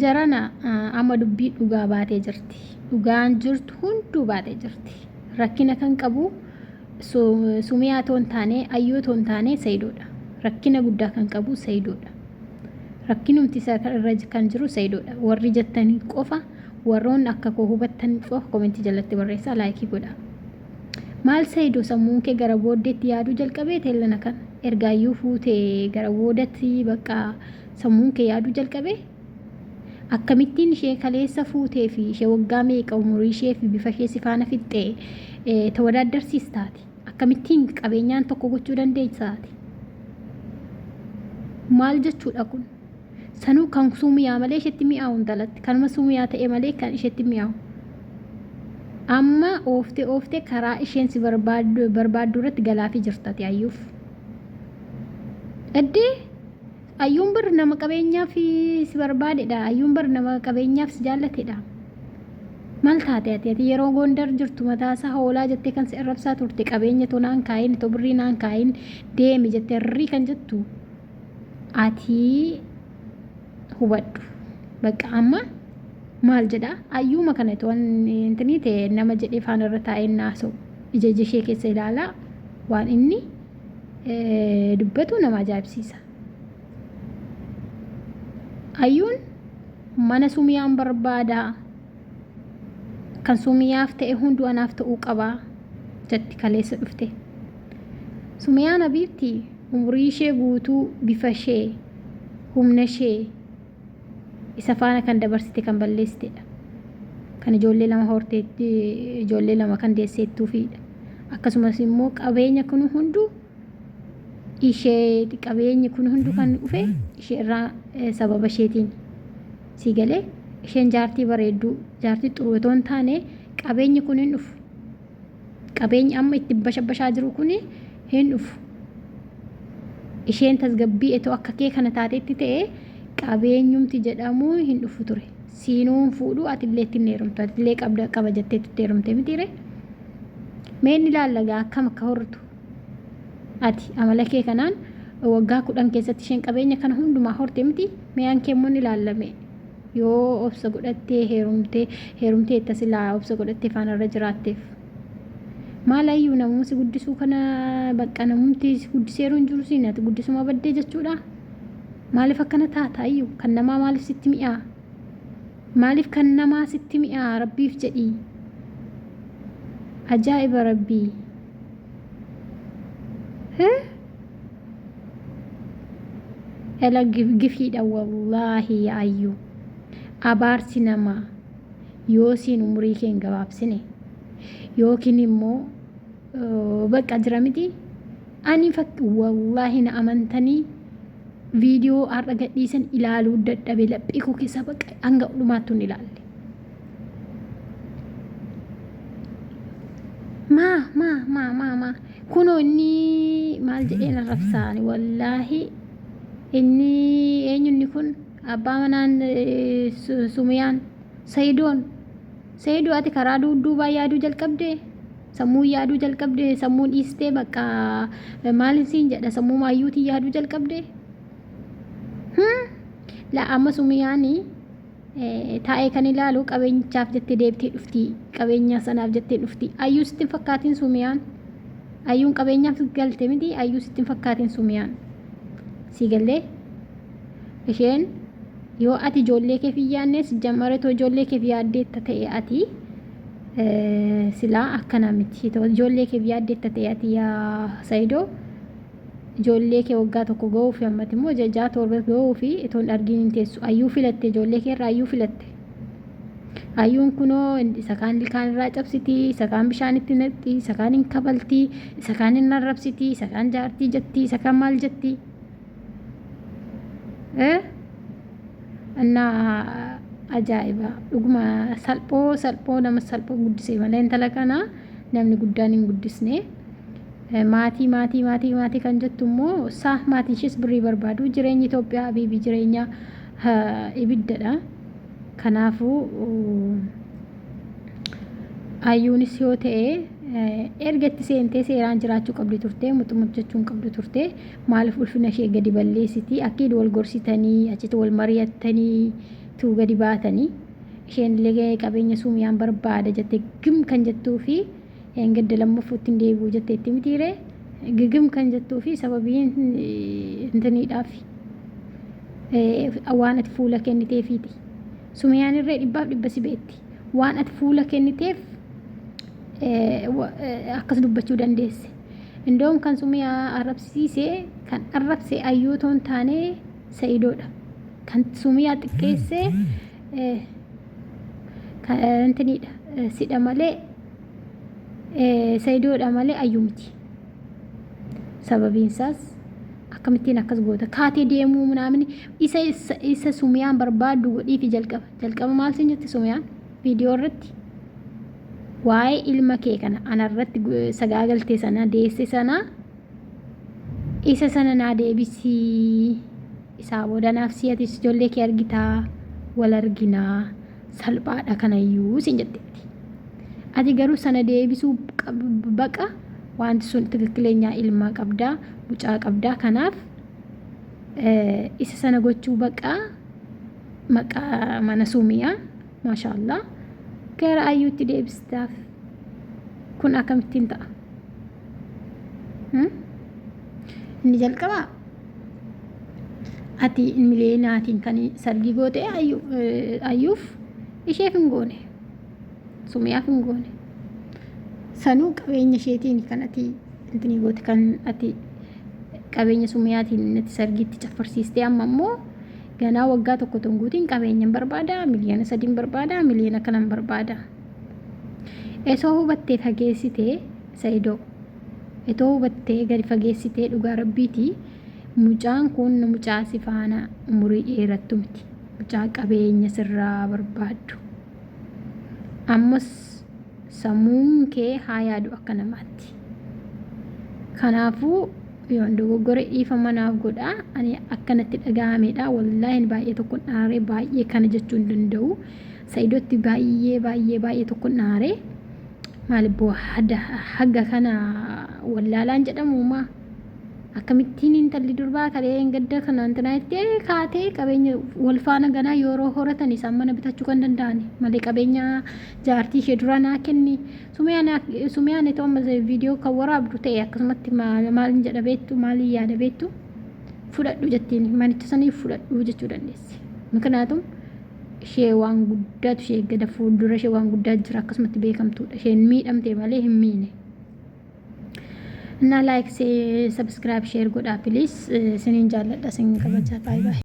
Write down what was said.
Jarana amma dubbii dhugaa baatee jirti. Dhugaan jirtu hunduu baatee jirti. Rakkina kan qabu Sumiyaa otoo hin taane, Ayyuu otoo hin taane Sayidoodha. Rakkina guddaa kan qabu Sayidoodha. Rakkinumti isa irra kan jiru Sayidoodha. Warri jettanii qofa warroonni akka koo hubattan qofa komentii jalatti barreessaa laayikii godhaa. Maal Sayido sammuun kee gara booddeetti yaaduu jalqabee teellana kana erga Ayyuu fuutee gara boodatti bakka sammuun kee yaaduu jalqabee? Akkamittiin ishee kaleessa fuutee fi ishee waggaa meeqa umurii ishee fi bifa ishee si faana fixxe tawadaaddarsiistaati? Akkamittiin qabeenyaan tokko gochuu dandeessaati? Maal jechuudha kun? Sanuu kan suumiyaa malee isheetti mi'aawu intalatti. Kanuma suumiyaa ta'e malee kan isheetti mi'aawu. Amma ooftee ooftee karaa isheen si barbaaddu barbaaddu irratti galaafii jirtati ayyuuf. Eddee Ayyuun bar nama qabeenyaaf si barbaadedha. Ayyuun bar nama qabeenyaaf si jaallatedha. Maal taate ati? Ati yeroo Gondar jirtu mataasaa hoolaa jettee kan si arrabsaa turte qabeenya too naan kaayin too birrii naan kaayin deemi jettee rii kan jettu ati hubadhu. Bakka amma maal jedha ayyuuma kana toon intinii ta'e nama jedhee faana irra taa'ee naasa'u ija ija ishee keessa ilaalaa waan inni dubbatu nama ajaa'ibsiisa. Ayyuun mana sumiyaan barbaada. Kan sumiyaaf ta'e hunduu anaaf ta'uu qaba jetti kaleessa dhufte. Sumiyaan Habiibti umurii ishee guutuu bifa ishee, humna ishee isa faana kan dabarsite kan balleessitedha. Kan ijoollee lama hortee ijoollee lama kan deesseettuufiidha. Akkasumas immoo qabeenya kun hunduu ishee qabeenyi kun hunduu kan dhufe ishee irraa sababa isheetiin. Sii galee isheen jaartii bareedduu jaartii xuruu otoo hin taane qabeenyi kun hin dhufu. Qabeenyi amma itti bashabashaa jiru kun hin dhufu. Isheen tasgabbii etoo akka kee kana taatetti ta'e qabeenyumti jedhamu hin dhufu ture. Siinuu hin fuudhu atillee itti hin heerumtu atillee qabda qaba jettee itti heerumte mitiire. Mee inni ilaalla gaa akkam akka hortu. Ati amala kee kanaan waggaa 10 keessatti isheen qabeenya kana hundumaa horte miti mee an kee immoo ni ilaallame. Yoo obsa godhattee heerumtee heerumteetta silaa obsa godhattee faana irra jiraatteef. Maal ayyuu namuma si guddisuu kana bakka namumti si guddiseeru hin jiru siin ati guddisuma baddee jechuudha. Maaliif akkana taata ayyuu kan namaa maaliif sitti mi'aa? Maaliif kan namaa sitti mi'aa rabbiif jedhii. Ajaa'iba rabbii. Ela gifiidha wallaahi yaa ayyuu. Abaarsi namaa yoo siin umurii kee hin gabaabsine yookiin immoo bakka jira miti ani fakki wallaahi na amantanii viidiyoo har'a gadhiisan ilaaluu dadhabe laphee koo keessaa bakka hanga dhumaattu hin ilaalle. Maa maa maa maa maa kunoo inni maal jedheen arrabsaani wallaahi inni eenyunni kun abbaa manaan sumiyaan sayidoon sayidoo ati karaa duubaa yaaduu jalqabde sammuu yaaduu jalqabde sammuu dhiistee bakka maalin siin jedha sammuu maayyuutiin yaaduu jalqabde laa amma sumiyaanii taa'ee kan ilaalu qabeenyichaaf jettee deebitee dhufti qabeenya sanaaf jettee dhufti ayyuu sitti hin fakkaatin sumiyaan ayyuun qabeenyaaf galte miti ayyuu sitti hin fakkaatin sumiyaan sii gallee isheen yoo ati ijoollee keef hin yaadne si jammaretoo ijoollee keef yaaddeetta ta'e ati silaa akkana miti ijoollee keef yaaddeetta ta'e ati yaa sayidoo Ijoollee kee waggaa tokko ga'uufi ammati immoo ji'a 6 7 ga'uufi itoo hin argiin hin teessu. Ayyuu filatte ijoollee kee irraa ayyuu filatte. Ayyuun kunoo isa kaan ilkaan irraa cabsiti, isa kaan bishaanitti naqxi, isa kaan hin kabalti, isa kaan hin arrabsiti, isa kaan jaartii jetti, isa kaan maal jetti. Eh? Innaa ajaa'iba dhuguma salphoo salphoo nama salphoo guddise malee intala kana namni guddaan hin guddisne. Maatii maatii maatii maatii kan jettu immoo saa maatiin ishees birrii barbaadu jireenyi Itoophiyaa habiibi jireenya ibiddadha. Kanaafuu ayyuunis yoo ta'e erga itti seentee seeraan jiraachuu qabdi turte muxumux jechuu hin qabdu turte maaliif ulfina ishee gadi balleessiti akkiin wal gorsitanii achitti wal mari'attanii tuu gadi baatanii isheen illee qabeenya suumiyaan barbaada jette gim kan jettuu fi gadda lammaffuutti hin deebi'u jetteetti mitiiree gigim kan jettuu fi sababiin intiniidhaaf waan ati fuula kenniteefiiti. Sumiyaan irree dhibbaaf dhibba si beetti. Waan ati fuula kenniteef akkas dubbachuu dandeesse. Indoom kan Sumiyaa arrabsiise kan arrabse Ayyuu otoo hin taane Sa'idoodha. Kan Sumiyaa xiqqeesse intiniidha sidha malee Sa'idoodha malee Ayyuu miti. Sababiin isaas akkamittiin akkas goota kaatee deemuu minaamin isa isa Sumiyaan barbaaddu godhiifi jalqaba. Jalqaba maal siin jette Sumiyaan viidiyoo irratti? Waa'ee ilma kee kana anarratti sagaagaltee sana deesse sana isa sana naa deebisii isaa booda naaf si atis ijoollee kee argitaa wal arginaa salphaadha kanayyuu siin jetteetti. Ati garuu sana deebisuu baqa wanti sun tikikkileenyaa ilmaa qabdaa mucaa qabdaa kanaaf isa sana gochuu baqa maqaa mana sumiyaa Maashaa Allah gara ayyuutti deebistaaf kun akkamittiin ta'a? Inni jalqabaa ati miliyeenaatiin kan sargii goote ayyuuf isheef hin goone sumiyaaf hin goone sanuu qabeenya isheetiin kan ati intinii goote kan ati qabeenya sumiyaatiin ati sargiitti caffarsiistee amma immoo Ganaa waggaa tokko otoo hin guutiin qabeenyan barbaada, miliyoona sadiin barbaada, miliyoona kanan barbaada. Esoo hubattee fageessitee Sa'idoo. Etoo hubattee gadi fageessitee dhugaa rabbiiti mucaan kun mucaa si faana umurii dheerattu miti. Mucaa qabeenya sirraa barbaaddu. Ammas Sammuun kee haa yaadu akka namaatti. Kanaafuu yoon dogoggore dhiifama naaf godhaa. Ani akka natti dhaga'ameedha. Wallaahi baay'ee tokkon aaree baay'ee kana jechuu hin danda'u. Sa'idotti baay'ee baay'ee baay'ee tokkon aaree. Maali boo haga kana wallaalaan jedhamu maa? Akkamittiin intalli durbaa kalee gadda kana intinaa jettee kaatee qabeenya wal faana ganaa yeroo horatan isaan mana bitachuu kan danda'an malee qabeenya jaartii ishee duraa naa kenni sumiyaan itoo amma viidiyoo kan waraabdu ta'e akkasumatti maal jedha beektu maal yaada beektu fudhadhu jettiin manicha sanii fudhadhu jechuu dandeessi. Miknaatum ishee waan guddaatu ishee eeggata fuuldura ishee waan guddaa jira akkasumatti beekamtuudha isheen miidhamte malee hin miine. እና like subscribe share godhaa please. Isiniin jaalladha, isin kabaja. Baay'ee baay'ee.